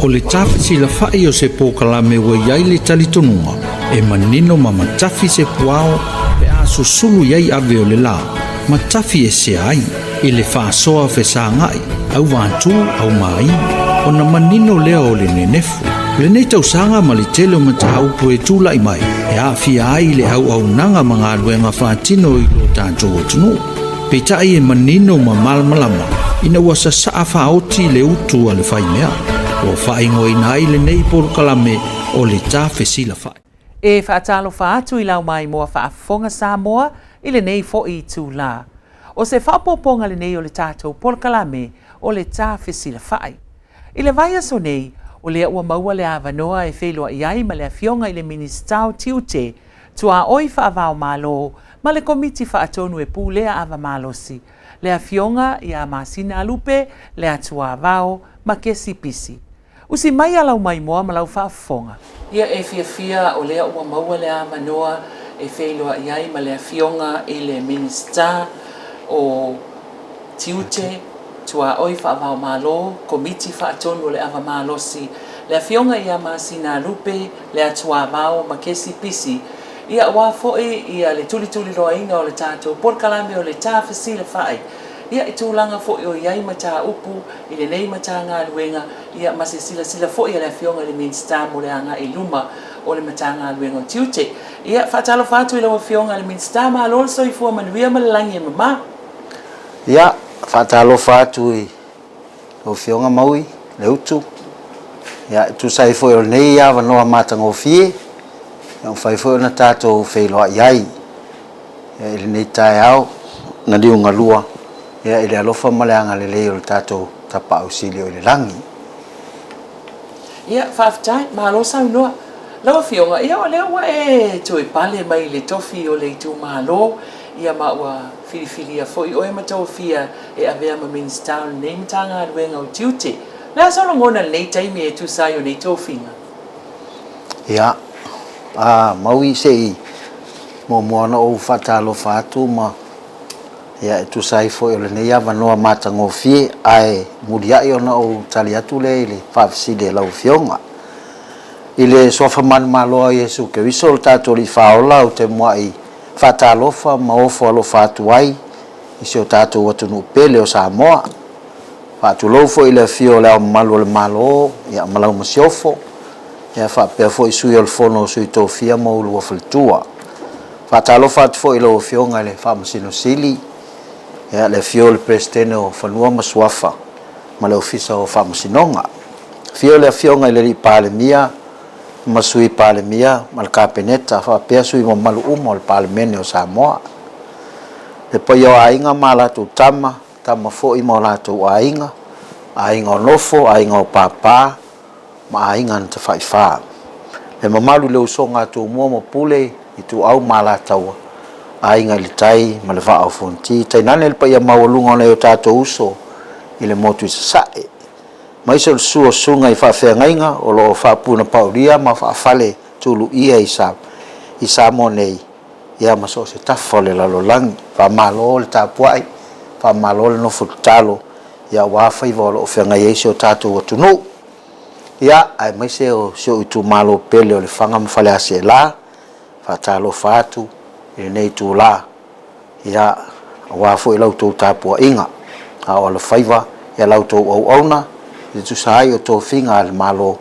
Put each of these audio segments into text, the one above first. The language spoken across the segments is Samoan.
O le ta fesilafai o se polokalame ua i ai le talitonuga e manino ma matafi se puao pe a susulu i ai ave o le la, ma tafi esea ai i le faasoa fesagai, auvatū, aumāi, ona manino lea o le nenefu. O lenei tausaga ma le tele o mataupu e tulai mai e aafia ai le auaunaga ma galuega faatino i lo tatou atunuu. Peitai e manino ma malamalama ina ua sasaa faaoti le utu a le faimea, ua faaigoaina ai lenei polokalame o le Ta Fesilafai. E faatalofa atu i lau maimoa faafofoga Samoa i lenei foi itula. O se faaopoopoga lenei o le tatou polokalame o le Ta Fesilafai. I le vaiaso nei, o lea ua maua le avanoa e feiloai ai ma le Afioga i le Minisita o Tiute, Tuaoi Faavaomalo ma le Komiti Faatonu e Pulea Ava Malosi, le Afioga ia Masina Lupe Leatuavao ma Kesi Pisi. Usi mai a lau maimoa ma lau faafofoga. Ia e fiafia o lea ua maua le avanoa e feiloai ai ma le Afioga i le Minisita o Tiute, Tuaoi Faavaomalo, Komiti Faatonu o le Ava Malosi, le Afioga ia Masina Lupe Leatuavao ma Kesi Pisi, ia aua foi ia le tulituliloaina o le tatou polokalame o le Ta Fesilafai, ia i tulaga foi o i ai mataupu i lenei Matagaluega, ia ma se silasila foi a le Afioga i le Minisita mo le agai i luma o le Matagaluega o Tiute. Ia, faatalofa atu i lau Afioga i le Minisita, malo le soifua manuia ma le lagi e mama. Ia, faatalofa atu i lau Afioga Maui Leutu, ia, e tusa ai foi o lenei avanoa matagofie, ia mafai foi ona tatou feiloai ai ia, i lenei taeao na liugalua ia, i le alofa ma le agalelei o le tatou Tapaau Sili o i le lagi. Ia, faafetai, malo saunoa. Lau Afioga, ia o lea ua e toe pale mai i le tofi o le itumalo, ia ma ua filifilia foi oe ma tofia e avea ma Minisita o lenei Matagaluega o Tiute. O le a sou lagona i lenei taimi e tusa ai o nei tofiga? Ia, a Maui se i muamua ona ou faatalofa atu ma ia e tusa ai foi o lenei avanoa matagofie, ae muliai ona ou tali atu lea i le faafesili a lau Afioga. I le Suafa manumalo o Iesu Keriso lo tatou Alii Faaola, ou te muai faatalofa ma ofo alofa atu ai i si o tatou atunuu pele o Samoa. Faatulou foi i le afio o Le Ao Mamalu o le Malo ia ma lau Masiofo, ia faapea foi Sui o le Fono o Sui Tofia ma Ulu Faletua. Faatalofa atu foi i lau Afioga i le Faamasino Sili, ia le afio o le Peresetene o Fanua ma Suafa ma le Ofisa o Faamasinoga. Afio le Afioga i le Alii Palemia ma Sui Palemia ma le Kapeneta faapea sui mamalu uma o le Palemene o Samoa. Le paia o aiga ma a latou tama, tama foi ma o latou aiga, aiga o nofo, aiga o pāpā ma aiga na tafaifa. Le mamalu i le usoga a Tumua ma Pule, Ituau ma Alataua, Aiga i le Tai ma le Vaa o Fonoti, tainane le paia maualuga o nai o tatou uso i le motu i Sasae. Aemaise o le susu o susuga i faafeagaiga o lo o faapunapaulia ma faafale tuluia i Samoa nei, ia ma so o se tafa o le lalolagi. Faamalo le tapuai, faamalo le nofo tatalo, ia aua faiva o lo o feagai ai si o tatou atunuu. Ia, aemaise o si ou itumalo pele o Lefaga ma Faleaseela, faatalofa atu i lenei itula, ia, aua foi la outou tapuaiga, a o alofaiva ia la outou auauna i le tusa ai o tofiga a le Malo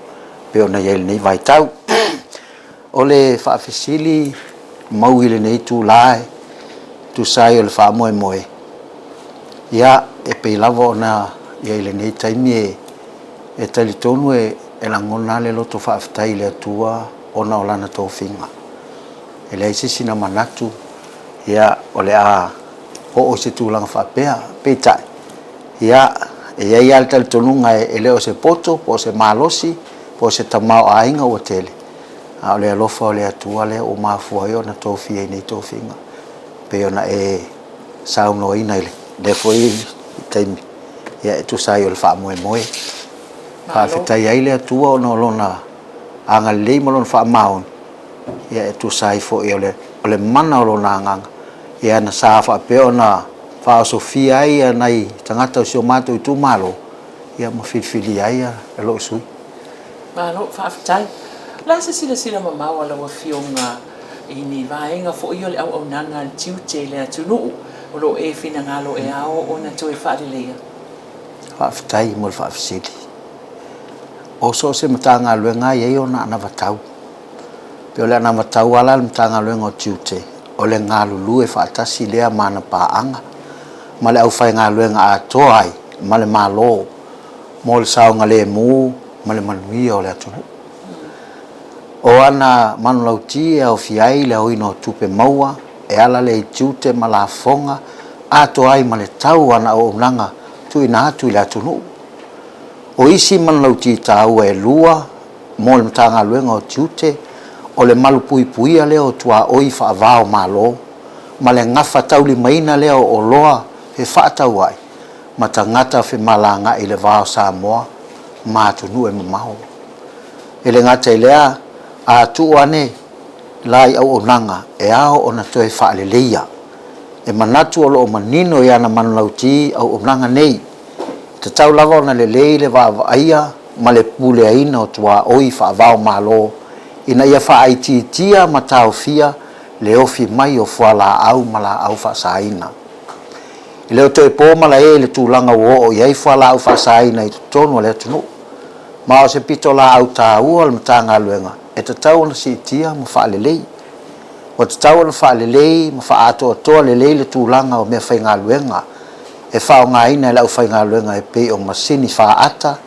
pei ona i ai i lenei vaitau. O le faafesili mau i lenei itula e tusa ai o le faamoemoe, ia, e pei lava ona i ai i lenei taimi e talitonu e lagona le loto faafetai i le Atua ona o lana tofiga. E leai se isi na manatu ia o le a oo i se tulaga faapea, peitai, ia, e i ai lava le talitonuga e le o se poto po o se malosi po o se tamaoaiga ua tele, a o le alofa o le Atua lea ua mafua ai ona tofia i nei tofiga, pei ona e saunoaina i lea foi taimi, ia e tusa ai o le faamoemoe. Faafetai ai le Atua ona o Lona agalelei ma Lona faamaoni, ia e tusa ai foi o le mana o Lona Agaga, ia na sa faapea ona faaosofia ai nai tagata o si o matou itumalo, ia ma filifilia ai lou sui. Malo faafetai. O le a se silasila mamao a lau Afioga i ni vaega foi o le auaunaga a le tiute i le atunuu o lo o e finagalo e ao ona toe faaleleia? Faafetai mo le faafesili. O so o se Matagaluega lava e i ai ona anavatau. Pei o le anavatau lava la a le Matagaluega o Tiute, o le galulue faatasi lea ma ana paaga ma le aufaigaluega atoa ai ma le Malo mo le saogalemu ma le manuia o le atunuu. O ana manulauti e aofia ai le aoina o tupe maua e ala lea i tiute ma lafoga atoa ai ma le tau o ana auaunaga tuuina atu i le atunuu. O isi manulauti taua e lua mo le Matagaluega o Tiute, o le malupuipuia lea o tuaoi faava o Malo ma le gafataulimaina lea o oloa fefaatauai ma tagata femalagaai i le va o Samoa ma atunuu e mamao. E le gata i lea, a tuu ane la i auaunaga e ao ona toe faaleleia. E manatu o lo o manino i ana manulauti auaunaga nei, e tatau lava ona lelei le vaavaaia ma le puleaina o tuaoi faava-o-Malo ina ia faaitiitia ma taofia le ofi mai o fualaau ma laau faasaina. E le o toe po malae i le tulaga ua oo i ai fualaau faasaina i totonu o le atunuu, ma o se pitolaau taua o le Matagaluega e tatau ona siitia ma faalelei. Ua tatau ona faalelei ma faaatoatoa lelei le tulaga o meafaigaluega e faaaogaina e le aufaigaluega e pei o masini faata,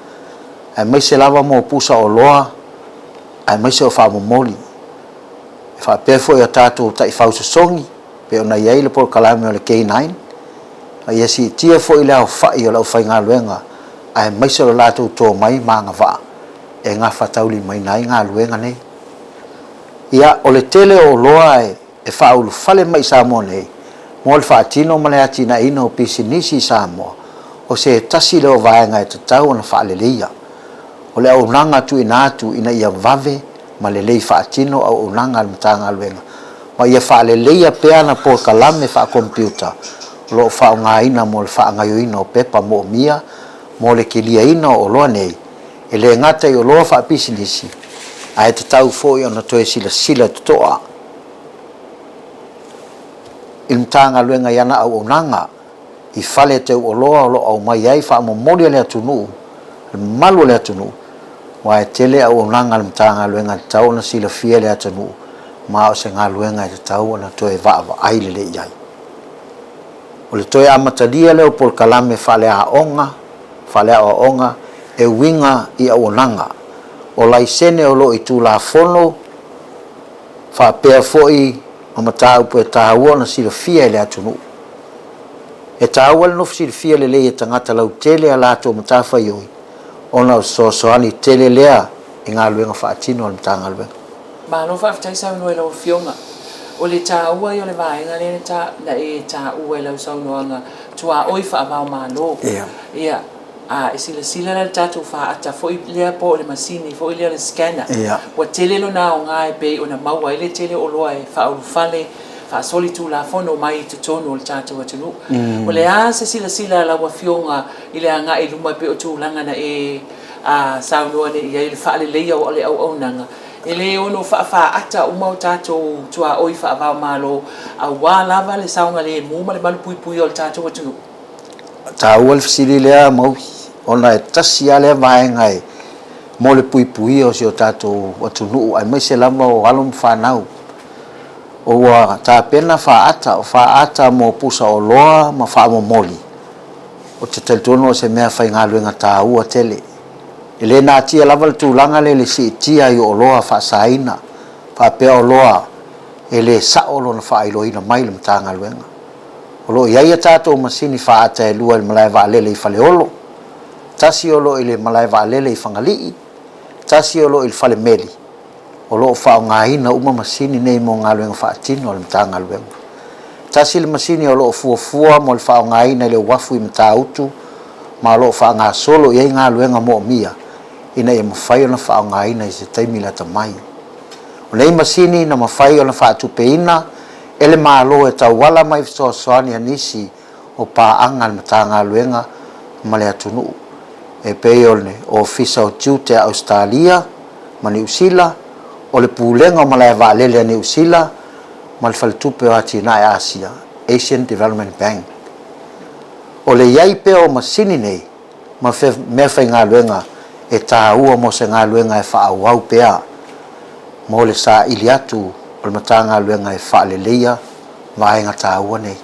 aemaise lava mo pusa oloa aemaise o faamomoli. E faapea foi i a tatou taifau sosogi pei ona i ai le polokalame o le K-9, a ia siitia foi le aofai o le aufaigaluega aemaise o le latou tomai ma agavaa e gafataulimaina ai galuega nei. Ia, o le tele o oloa e faaulufale mai i Samoa nei mo le faatino ma le atinaeina o pisinisi i Samoa, o se tasi lea o vaega e tatau ona faaleleia. O le auaunaga tuuina atu ina ia vave ma lelei faatino auaunaga a le Matagaluega ma ia faaleleia pea ana polokalame faakomepiuta o lo o faaaogaina mo le faagaoioina o pepa moomia mo le kiliaina o oloa nei, e le gata i oloa faapisinisi, ae tatau foi ona toe silasila totoa i le Matagaluega i ana auaunaga i fale teu oloa o lo o aumai ai faamomoli a le atunuu, le mamalu o le atunuu, aua e tele auaunaga a le Matagaluega e tatau ona silafia e le atunuu ma o se galuega e tatau ona toe vaavaai lelei i ai. O le toe amatalia lea o polokalame faaleaoga, faaleaoaoga e uiga i auaunaga, o laisene o lo o i Tulafono faapea foi ma mataupu e taua ona silafia e le atunuu. E taua le nofo silafia lelei e tagata lautele a latou matafaioi ona o se fesoasoani tele lea i galuega faatino a le Matagaluega. Malo faafetai saunoa i lau Afioga. O le taua ia o le vaega lea na e taua i lau saunoaga tuaoi faavaomalo. Ia. A e silasila la i le tatou faata foi lea po o le masini foi lea o le scanner, ua tele lona aoga e pei ona maua ai le tele o oloa e faaulufale, faasolitulafono mai i totonu o le tatou atunuu. O le a se silasila a lau Afioga i le agai i luma e pei o tulaga na e saunoa nei i ai i le faaleleia o le auaunaga, e le ono faafaata uma o tatou tuaoi faava-o-Malo aua lava le saogalemu ma le malupuipuia o le tatou atunuu? Taua le fesili lea Maui, ona e tasi lava lea vaega e mo le puipuia o si o tatou atunuu aemaise lava o alo ma fanau. Ua tapena faata, o faata mo pusa oloa ma faamomoli, ou te talitonu o se mea faigaluega taua tele. E le natia lava le tulaga lea i le siitia ai o oloa faasaina faapea oloa e le sao lona faailoaina mai i le Matagaluega. O lo o i ai a tatou masini faata e lua i le malae vaalele i Faleolo, tasi o lo o i le malae vaalele i Fagalii, tasi o lo o i le fale meli. O lo o faaaogaina uma masini nei mo galuega faatino a le Matagaluega. Tasi le masini o lo o fuafua mo le faaaogaina i le uafu i Matautu ma o lo o faagasolo i ai galuega moomia ina ia mafai ona faaaogaina i se taimi lata mai. O nei masini na mafai ona faatupeina e le Malo e tauala mai fesoasoani a nisi o paaga a le Matagaluega ma le atunuu, e pei o le Ofisa o Tiute a Ausetalia, ma Niu Sila, o le Pulega o Malae Vaalele a Niu Sila ma le Faletupe o Atinae Asia, Asian Development Bank. O le i ai pea o masini nei ma meafaigaluega e taua mo se galuega e faaauau pea mo le saili atu o le Matagaluega e faaleleia vaega taua nei.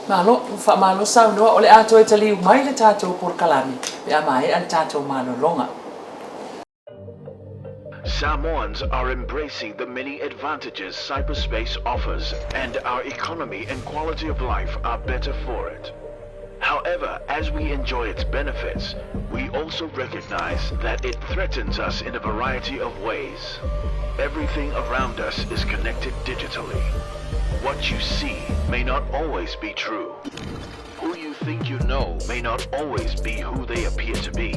Malo, faamalo saunoa, o le a toe taliu mai le tatou polokalame pe a maea le tatou malologa. Samoans are embracing the many advantages cyberspace offers and our economy and quality of life are better for it. However, as we enjoy its benefits, we also recognize that it threatens us in a variety of ways. Everything around us is connected digitally. What you see may not always be true. Who you think you know may not always be who they appear to be.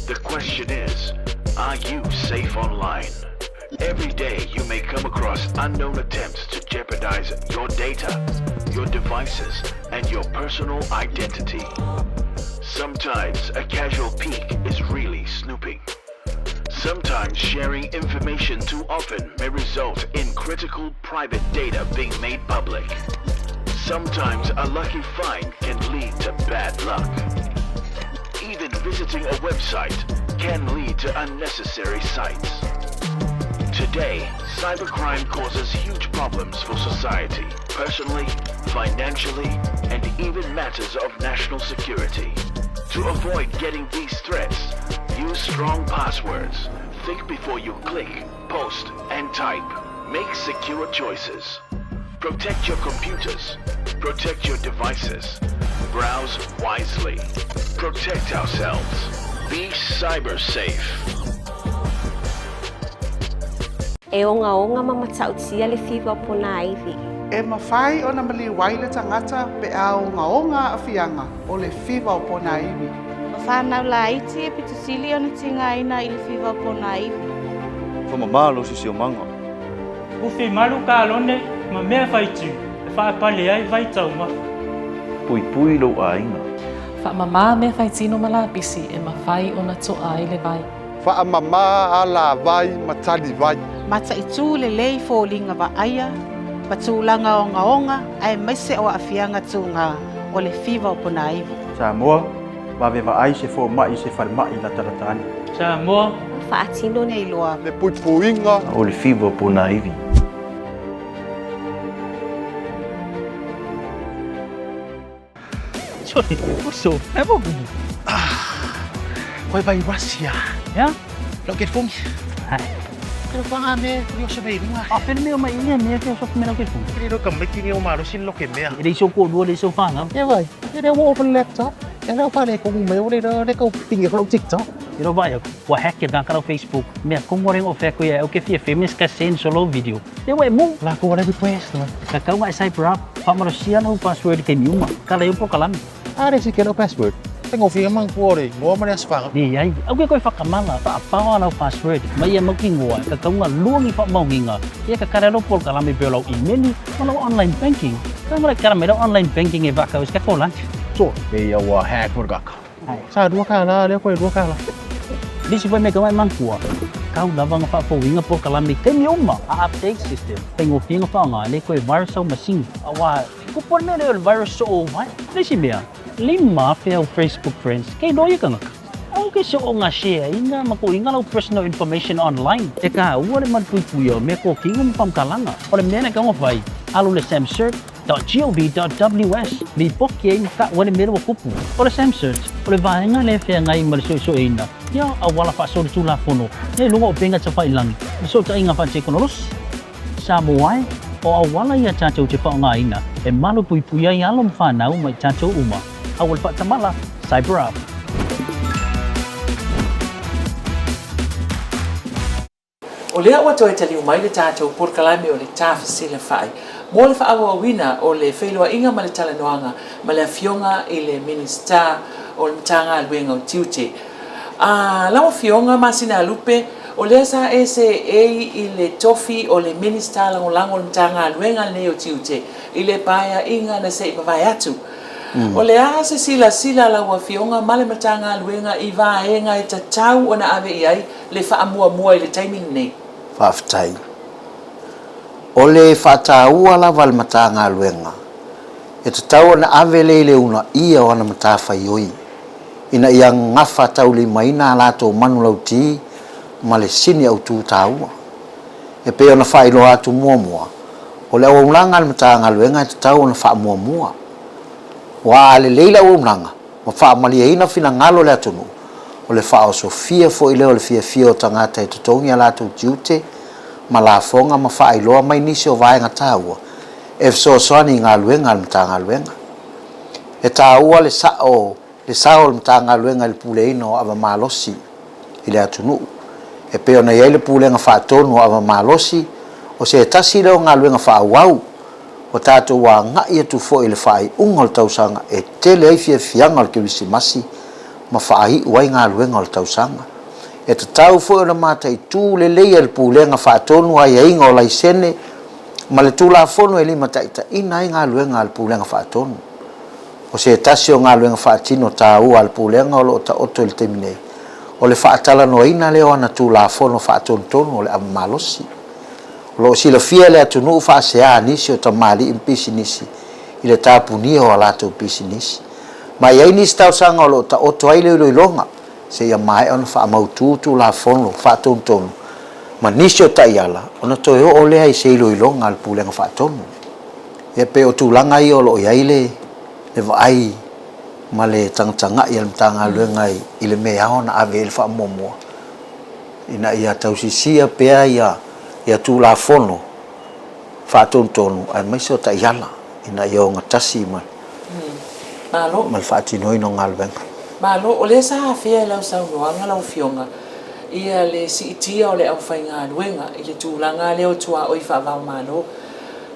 The question is, are you safe online? Every day you may come across unknown attempts to jeopardize your data, your devices, and your personal identity. Sometimes a casual peek is really snooping. Sometimes sharing information too often may result in critical private data being made public. Sometimes a lucky find can lead to bad luck. Even visiting a website can lead to unnecessary sites. Today, cybercrime causes huge problems for society, personally, financially, and even matters of national security. To avoid getting these threats, use strong passwords. Think before you click, post, and type. Make secure choices. Protect your computers. Protect your devices. Browse wisely. Protect ourselves. Be cyber safe. E ogaoga ma matautia le fiva o ponaivi. E mafai ona maliu ai le tagata pe a ogaoga aafiaga o le fiva o ponaivi. O fanau laiti e pito sili ona tigaina i le fiva o ponaivi. Faamama lou siosiomaga. Ufi malu kalone ma mea faitū e faapale ai vaitaumafa. Puipui lou aiga. Faamama mea faitino ma lapisi e mafai ona toa ai le vai. Faamama alavai ma talivai. Mataitū lelei foliga vaaia ma tulaga ogaoga aemaise o aafiaga tuga o le fiva o ponaivi. Samoa, vave vaai se fomai i se falemai latalata ane. Samoa, Faatino e iloa. Le puipuiga. O le fiva o ponaivi. Sorry, uso, e mo kumu. Koe vai Russia. Ya? Lau ke fongi. Hai. Ke whanga me, kuri o se vei runga. A pele mea mai ia mea ke so mea ke fongi. Kuri ro ka meki ni o maro sin lo ke mea. E le so ko lua le so whanga. E vai, e le wo open laptop. E le whare ko me o le le ko pingi ko TikTok. E ro vai, ua hack e ka Facebook. Mea kongo rengo fea ko ia o ke fia famous ka send solo video. E ua e mu. La ko wale request. Ka kau ngai cyber up. Whamaro no password ke miuma. Ka leo po kalami. Are si ke no password. Tengo fia mang kuore, ngoa mare asfanga. Ni ai, au ke koe whakamala, whaapawa lau password, mai ia mauki ngoa, ka kaunga luangi whaamaunginga, ia ka kare lau polokalame pe o lau imeli, ma lau online banking. Ka ngore kara mai lau online banking e vaka ka ko lunch. So, e ia wa hack for kaka. Sa dua kala, lea koe dua kala. Nisi foi me ka mai mangkua. Kau lava nga whaafouinga polokalame te mi uma, a update system. Tengo finga whaanga, le koe virus au machine. Awa, ko pone mea leo virus so o vai. Nisi mea, lima fe au Facebook friends, kei loia kangaka. Au ke so o ngā share inga ma ko inga lau personal information online. E ka ua le manupuipui o mea ko kinga ma pamkalanga. O le mea na ka whai, alu le samcert.gov.ws li poki ai maka ua le mea ua kupu. O le SAMCERT, o le vaenga le whea ngai ma le soe ina. Ia a wala wha sori tū la fono. Ne lunga o penga tawhai langi. Le so ta inga wha te konoros. Samoa e, o a wala ia tātou te whaonga ina. E malu pui pui ai alo mwhanau mai tātou uma. A wala whaatamala, cyber up. O lea ua toe taliu mai le tatou polokalame o le Tafesilafai mo le faaauauina o le feiloaiga ma le talanoaga ma le Afioga i le Minisita o le Matagaluega o Tiute. A lau Afioga Masinalupe, o lea sa e seei i le tofi o le Minisita Lagolago o le Matagaluega lenei o Tiute i le paeaiga na se i mavae atu. O le a se silasila a lau Afioga ma le Matagaluega i vaega e tatau ona ave i ai le faamuamua i le taimi lenei? Faafetai. O le faataua lava a le Matagaluega, e tatau ona ave le i le uunaia o ana matafaioi ina ia gafataulimaina a latou manulauti ma le sini autu taua. E pei ona faailoa atu muamua, o le auaunaga a le Matagaluega e tatau ona faamuamua. Ua a lelei le auaunaga ma faamalieina finagalo o le atunuu, o le faaosofia foi lea o le fiafia o tagata e totogi a latou tiute ma lafoga ma faailoa mai nisi o vaega taua e fesoasoani i galuega a le Matagaluega. E taua le sao le sao o le Matagaluega i le puleaina o ava malosi i le atunuu. E pei ona i ai le Pulega Faatonu o Ava Malosi, o se tasi lea o galuega faaauau ua tatou agai atu foi i le faaiuga o le tausaga e tele ai fiafiaga o le Kerisimasi ma faaiu ai galuega o le tausaga. E tatau foi ona mataitu lelei e le Pulega Faatonu aiaiga o laisene ma le Tulafono e limataitaiina ai galuega a le Pulega Faatonu. O se tasi o galuega faatino taua a le Pulega o lo o taoto i le taimi nei, o le faatalanoaina lea o ana Tulafono Faatonutonu o le Ava Malosi. O lo o silafia e le atunuu faasea a nisi o tamalii ma pisinisi i le tapunia o a latou pisinisi. Ma e i ai nisi talosaga o lo o taoto ai le iloiloga seia maea ona faamautu Tulafono Faatonutonu ma nisi o taiala ona toe oo lea i se iloiloga a le Pulega Faatonu. Ia pei o tulaga ia o lo o i ai le vaai ma le tagatagai a le Matagaluega i le mea e ao ona ave i ai le faamuamua ina ia tausisia pea ia Tulafono faatonutonu aemaise o taiala ina ia ogatasi ma le faatinoina o galuega. Malo, o lea sa afea i lau saunoaga lau Afioga ia le siitia o le aufaigaluega i le tulaga lea o tuaoi faava-o-Malo.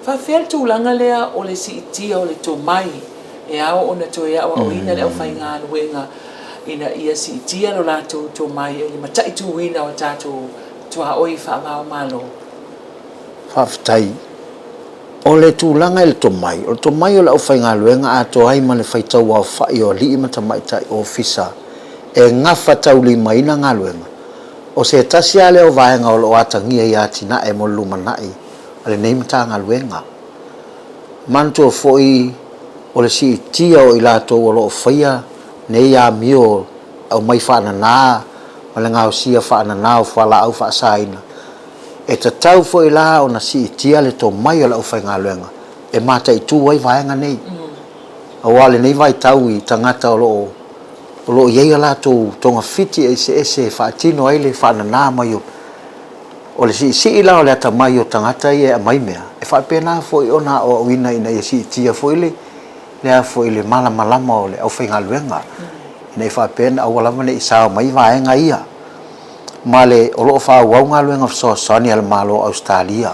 Faafefea le tulaga lea o le siitia o le tomai e ao ona toe aoaoina le aufaigaluega ina ia siitia lo latou tomai i le mataituina o tatou tuaoi faava-o-Malo? Faafetai. O le tulaga i le tomai, o le tomai o le aufaigaluega atoa ai ma le faitauaofai o alii ma tamaitai ofisa e gafataulimaina galuega, o se tasi lava lea o vaega o lo o atagia i atinae mo le lumanai a lenei Matagaluega. Manatua foi o le siitia o i latou o lo o faia nei amio aumai faanana ma le gaosia faanana o fualaau faasaina, e tatau foi la ona siitia le tomai o le aufaigaluega e mataitu ai vaega nei. Aua o lenei vaitau i tagata o lo o o lo o i ai a latou togafiti eseese e faatino ai le faanana mai o O le siisii la o le atamai o tagata ia e aumai mea, e faapena foi ona aoaoina ina ia siitia foi le le a foi le malamalama o le aufaigaluega, ina ia faapea ona aua lava ne i sao mai vaega ia. Ma le o lo o faaauau galuega fesoasoani a le Malo o Ausetalia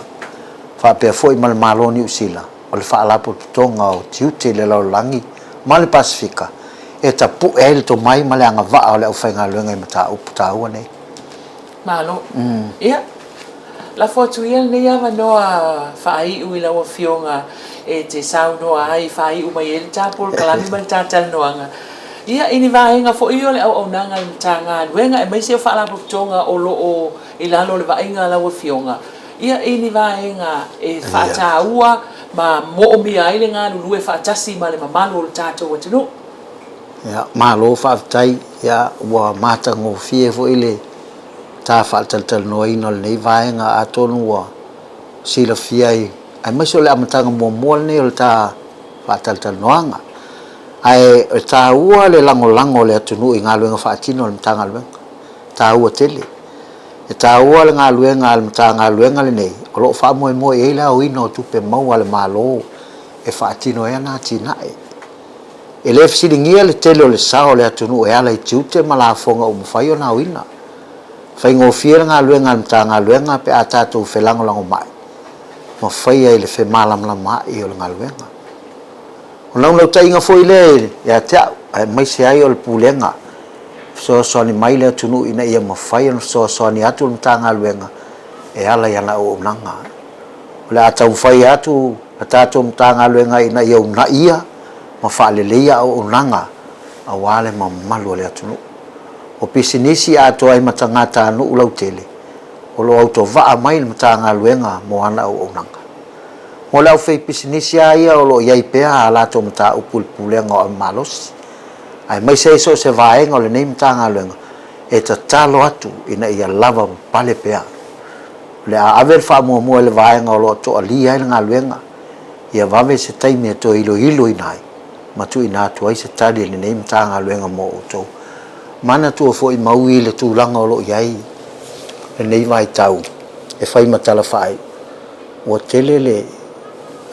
faapea foi ma le Malo o Niu Sila o le Faalapotopotoga o Tiute i le Lalolagi ma le Pasefika e tapue ai le tomai ma le agavaa o le aufaigaluega i mataupu taua nei. Malo. Ia, lafo atu ia lenei avanoa faaiu i lau Afioga e te saunoa ai, faaiu mai ai le ta polokalame ma le ta talanoaga. Ia, i ni vaega foi ia o le auaunaga a le Matagaluega aemaise o Faalapotopotoga o lo o i lalo o le vaaiga a lau Afioga, ia, i ni vaega e faataua ma moomia ai le galulue faatasi ma le mamalu o le tatou atunuu. Ia, malo faafetai. Ia, ua matagofie foi le ta faatalatalanoaina o lenei vaega, atonu ua silafia ai, aemaise o le amataga muamua lenei o le ta faatalatalanoaga. Ae e taua le lagolago o le atunuu i galuega faatino a le Matagaluega. E taua tele. E taua le galuega a le Matagaluega lenei o lo o faamoemoe i ai le aoina o tupe maua a le Malo e faatino ai ana atinae. E le fesiligia le tele o le sao o le atunuu e ala i tiute ma lafoga ua mafai ona aoina. Faigofie le galuega a le Matagaluega pe a tatou felagolagomai ma faia i le femalamalamaai o le galuega. O naunautaiga foi lea ia te au, aemaise ai o le Pulega, fesoasoani mai le atunuu ina ia mafai ona fesoasoani atu le Matagaluega e ala i ana auaunaga. O le a taumafai atu le tatou Matagaluega ina ia uunaia. ma faaleleia auaunaga aua le mamalu o le atunuu. O pisinisi atoa ai ma tagatanuu lautele o lo o autovaa mai i le Matagaluega mo ana auaunaga. Mo le aufaipisinisi lava ia o lo o i ai pea a latou mataupu i le Pulega o Ave Malosi, aemaise ai so o se vaega o lenei Matagaluega e tatalo atu ina ia lava papale pea. O le a ave le faamuamua i le vaega o lo o toalia ai le galuega, ia vave se taimi e toe iloiloina ai ma tuuina atu ai se tali a lenei Matagaluega mo outou. Manatua foi Maui le tulaga o lo o i ai lenei vaitau e fai ma tala faaiu. Ua tele le,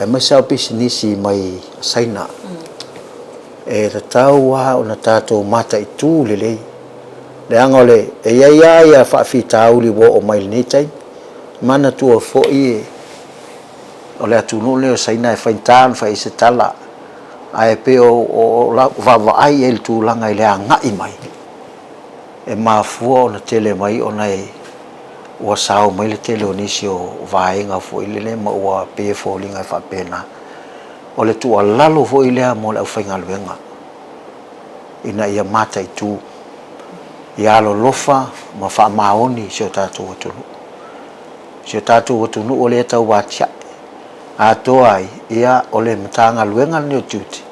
aemaise lava o pisinisi mai Saina, e tatau lava ona tatou mataitu lelei, leaga o le, e i ai lava ia faafitauli ua oo mai i lenei taimi. Manatua foi o le atunuu lenei o Saina e faigata ona fai i ai se tala, ae pei o lau vaavaai i ai i le tulaga i le agai mai, e mafua ona tele mai ona e ua sao mai le tele o nisi o vaega foi lele ma ua pei e foliga e faapena. O le tuualalo foi lea mo le aufaigaluega ina ia mataitu, ia alolofa ma faamaoni si o tatou atunuu. Si o tatou atunuu o lea e tau atiae atoa ai, ia o le Matagaluega lenei o Tiute,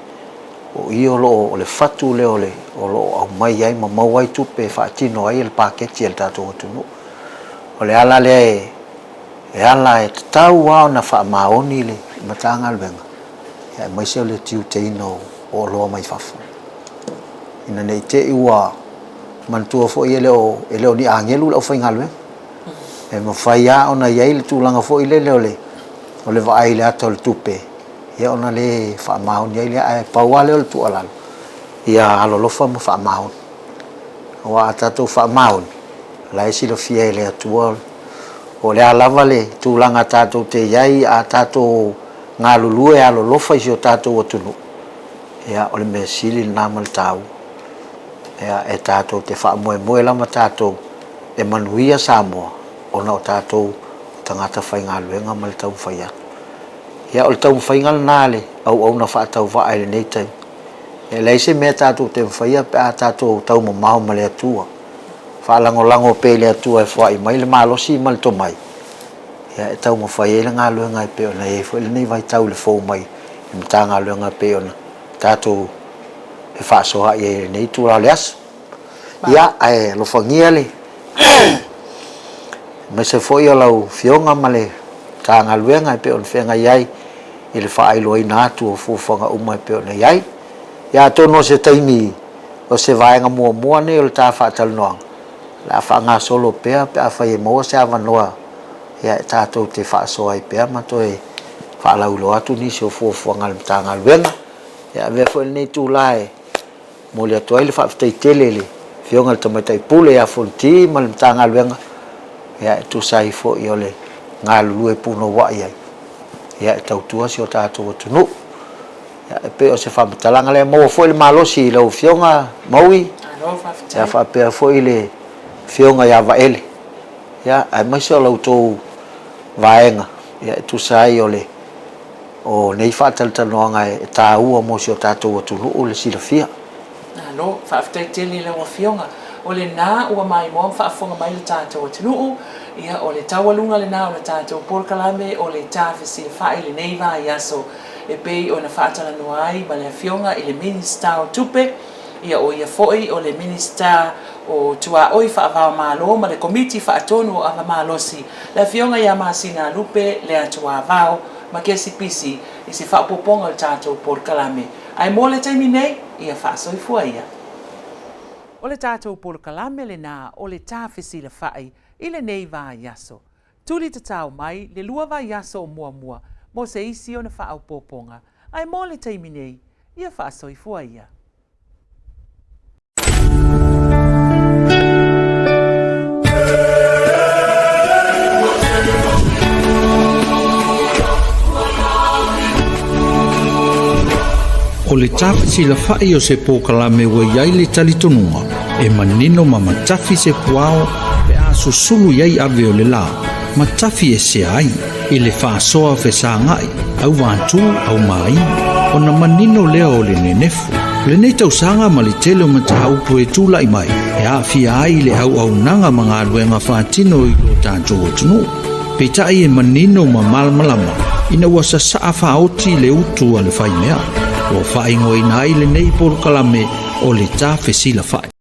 o i o lo o, o le fatu lea o le, o lo o aumai ai ma maua ai tupe e faatino ai le paketi a le tatou atunuu. O le ala lea e, e ala e tatau lava ona faamaoni le Matagaluega, ia aemaise o le tiuteina o oloa mai fafo. Ina ne i te i ua manatua foi e le o, e le o ni agelu le aufaigaluega. E mafai lava ona i ai le tulaga foi lele o le, o le vaai i le ata o le tupe, ia ona le faamaoni ai lea, ae pau lava lea o le tuualalo, ia alolofa ma faamaoni. Aua a tatou faamaoni, o la e silafia e le Atua po o le a lava le tulaga tatou te i ai, a tatou galulue alolofa i si o tatou atunuu, ia o le mea sili lena ma le taua. Ia e tatou te faamoemoe lava tatou e manuia Samoa ona o tatou o tagata faigaluega ma le taumafai atu. Ia o le taumafaiga lena a le auauna faatauvaa i lenei taimi. E leai se mea tatou te mafaia pe a tatou taumamao ma le Atua. Faalagolago pea i le Atua e foai mai le malosi ma le tomai, ia e taumafai ai le galuega e pei ona i ai foi lenei vaitau i le fou mai i le Matagaluega e pei ona tatou fefaasoaai ai i lenei itula o le aso. Ia, ae alofagia le aemaise foi o lau Afioga ma le Matagaluega e pei ona feagai ai i le faailoaina atu o fuafuaga uma e pei ona i ai. Ia, atonu o se taimi o se vaega muamua nei o le ta faatalanoaga, o le a faagasolo pea pe afai e maua se avanoa ia e tatou te faasoa ai pea ma toe faalauiloa atu nisi o fuafuaga a le Matagaluega. Ia, avea foi lenei itula e momoli atu ai le faafetai tele i le Afioga i le Tamaitai Pule ia Fonoti ma le Matagaluega ia e tusa ai foi o le galulue punouai ai ia e tautua si o tatou atunuu. Ia, e pei o se faamatalaga lea, maua foi le malosi i lau Afioga Maui, ia faapea foi le Afioga ia Vaele, ia aemaise o la outou vaega ia e tusa ai o le O nei faatalatalanoaga e taua mo si o tatou atunuu le silafia. Malo, faafetai tele i lau Afioga. O lena ua maimoa ma faafofoga mai le tatou atunuu, ia o le taualuga lena o le tatou polokalame o le Ta Fesilafai i lenei vaiaso e pei ona faatalanoa ai ma le Afioga i le Minisita o Tupe, ia o ia foi o le Minisita o Tuaoi Faavaomalo ma le Komiti Faatonu o Avamalosi, le Afioga ia Masina Lupe Leatuavao Makesi Pisi i se faaopoopoga o le tatou polokalame. Ae mo le taimi nei, ia faasoifua ia. O le tatou polokalame lena o le Ta Fesilafai i lenei vaiaso. Tuli tatao mai le lua vaiaso o muamua mo se isi ona faaopoopoga. Ae mo le taimi nei, ia faasoifua ia. O le tafesilafai o se polokalame ua i ai le talitonuga e manino ma matafi se puao pe a susulu i ai ave o le la, matafi esea ai i le faasoa fesagai, auvatū, aumāi. ona manino lea o le nenefu. O lenei tausaga ma le tele o mataupu e tulai mai e aafia ai le auaunaga ma galuega faatino i lo tatou atunuu. Peitai e manino ma malamalama ina ua sasaa faaoti le utu a le faimea, ua faaigoaina ai lenei polokalame o le Ta Fesilafai.